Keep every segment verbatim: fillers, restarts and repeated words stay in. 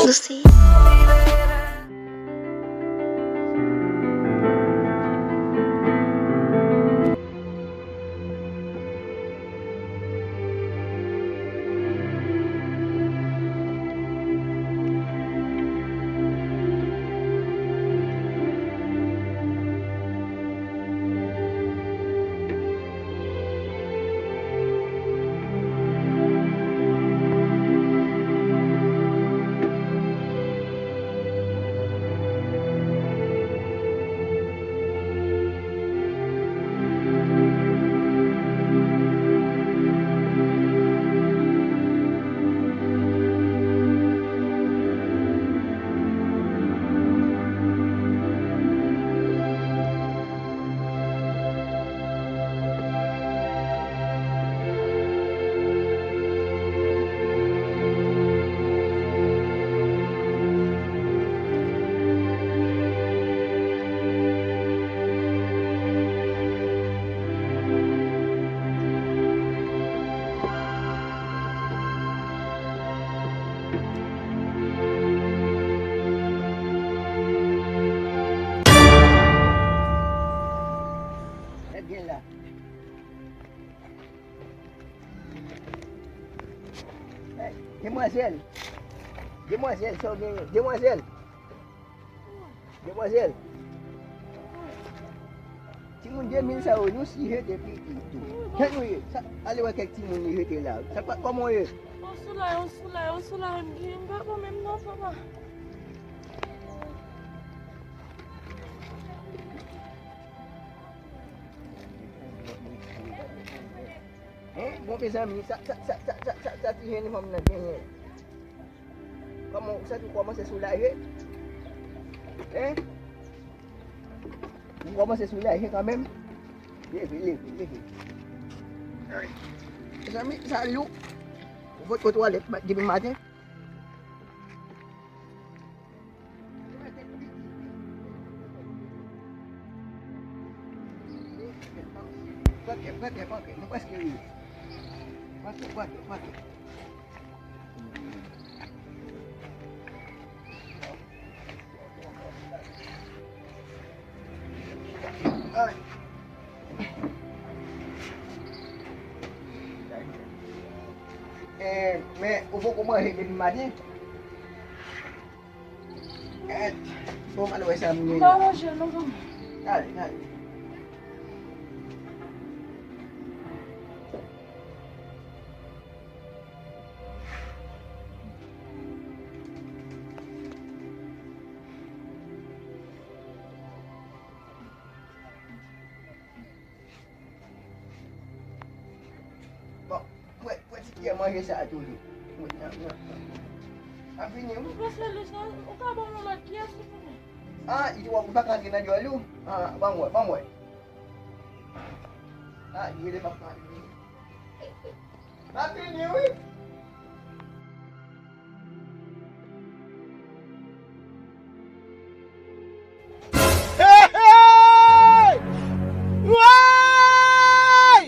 Lucy. Sa k gen la? Hey, demwazèl! Demwazèl, sa w genyen? Demwazèl! Demwazèl! Timoun de mil sa yo, nou si jete pitit tou. Kè nou ye? Sa, ale wè kèk timoun li jete la. Sa pa, kòman w ye? On soulay, on soulay, on soulay, m gen, m pa bon menm non, papa. Hein? Bon, mezanmi, sa, sa, sa ti jenn fanm nan genyen? Kòman, sa tou kòmanse soulaje? Hein? Ou kòmanse soulaje kanmenm? Leve, leve, leve. Mezanmi, sa lou. Ou fout kote w ale depi maten? Pran kè, pran kè, pran kè. Nou prèske rive. Pran kè, pran kè, pran kè. Ay. Eh, men ou poko manje depi maten? Gad, bon, m al wè sa m gen la. M pa manje non, manman. Gade, gade. Bon, mwen, mwen ti kiyè manje sa a toujou. Mwen, nan, nan, nan. Ap vini, wi. Ou pa sèl li sa, ou ka ban m yon lòt kiyè, silvouplè? Ah, li wè ou pa ka antre nan dyòl ou? Ah, ban m wè, ban m wè. Ah, li rele m ap pale. M ap vini, wi. Hey, hey! Woy!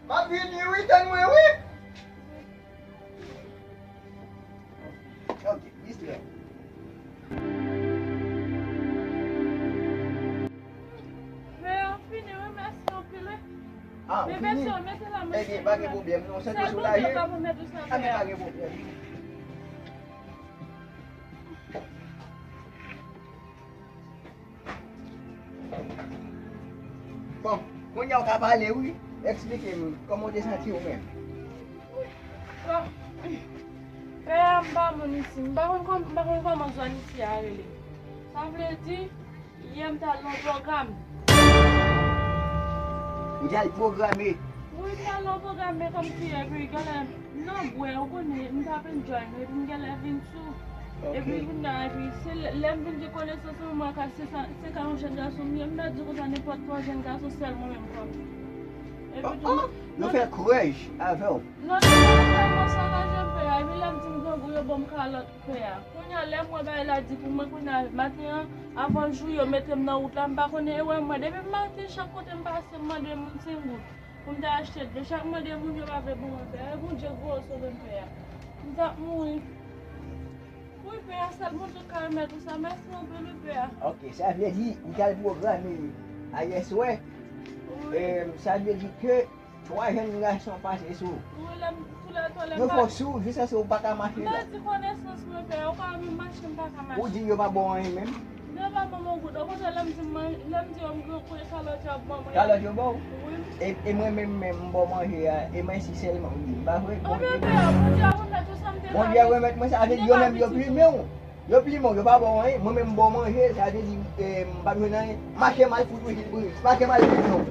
M ap vini wi, tann mwen wi. Ok, mister. Fè an fini wi, mèsi anpil wi. Ah, ou fini? Ebyen, pa gen pwoblèm non, santi w soulaje? Ebyen, pa gen pwoblèm. Bon, kounye a w ka pale wi. Eksplike m kòman w te santi w menm. Bon, pè a m pa moun isi. M pa konn kòm, m pa konn kòman zòn isi a rele. Sa vle di, yè m t al nan yon pwogram. Ou t al pwograme? Wi, m t al nan yon pwogram, men kòmsi, epi genlè m nan bwè, ou konnen, m t ap enjoy, men epi m genlè vin sou. Ok. Epi kounye a, epi se lè, lè m vin gen konesans mwen, mwen ka, se sa, se ka yon jèn gason m ye, m pèdi konsa nenpòt twa jèn gason sèl mwen menm kòm. Epi tou, oh, oh, yo fè crush avè w? Non, non, yo tèlman sakaje m pè a, epi lè m di m grangou, yo ban m kalòt pè a. Kounye a, lè m wè bagay la di pou mwen, kounye a, maten an, avan jou, yo mete m nan wout la, m pa konnen, e wè mwen, depi maten, chak kote m pase, m mande moun senk goud. Pou m ta achte dlo. Chak mande moun yo pa vle ban mwen pen. E Bondye gwo sove m pen an. M t ap mouri. Wi, pen an, sèl Bondye k ka remèt ou sa. Mèsi anpil, wi, pen an. Ok, sa vle di, ou t al pwograme ayè swè. Wi. Em, sa vle di ke twa jèn gason pase sou ou. Wi, lè m, tou lè, tou lè. Yo fè w sou, jiskaske w pa ka mache la. M pèdi konesans mwen, pen an. Ou pa menm mache, m pa ka mache. Ou di yo pa ba w anyen menm? Yo pa ban m yon goud. Okontrè, lè m di m, lè m di yo m gen kwe kalòt, y ap ban mwen. Kalòt yo ba w? Wi. E, e mwen menm, menm, m ba w manje a, e mèsi sèlman w di m, pa vre? Anben, pen an, Bondye ap remèt ou sa m te fè. Bondye ap remèt mwen sa, vle di yo menm yo plimen w. Yo plimen w, yo pa ba w anyen. Mwen menm, m ba w manje, sa vle di, e, m pa jwenn anyen. Mache m al fout ou Jilbris. Mache m al fout non.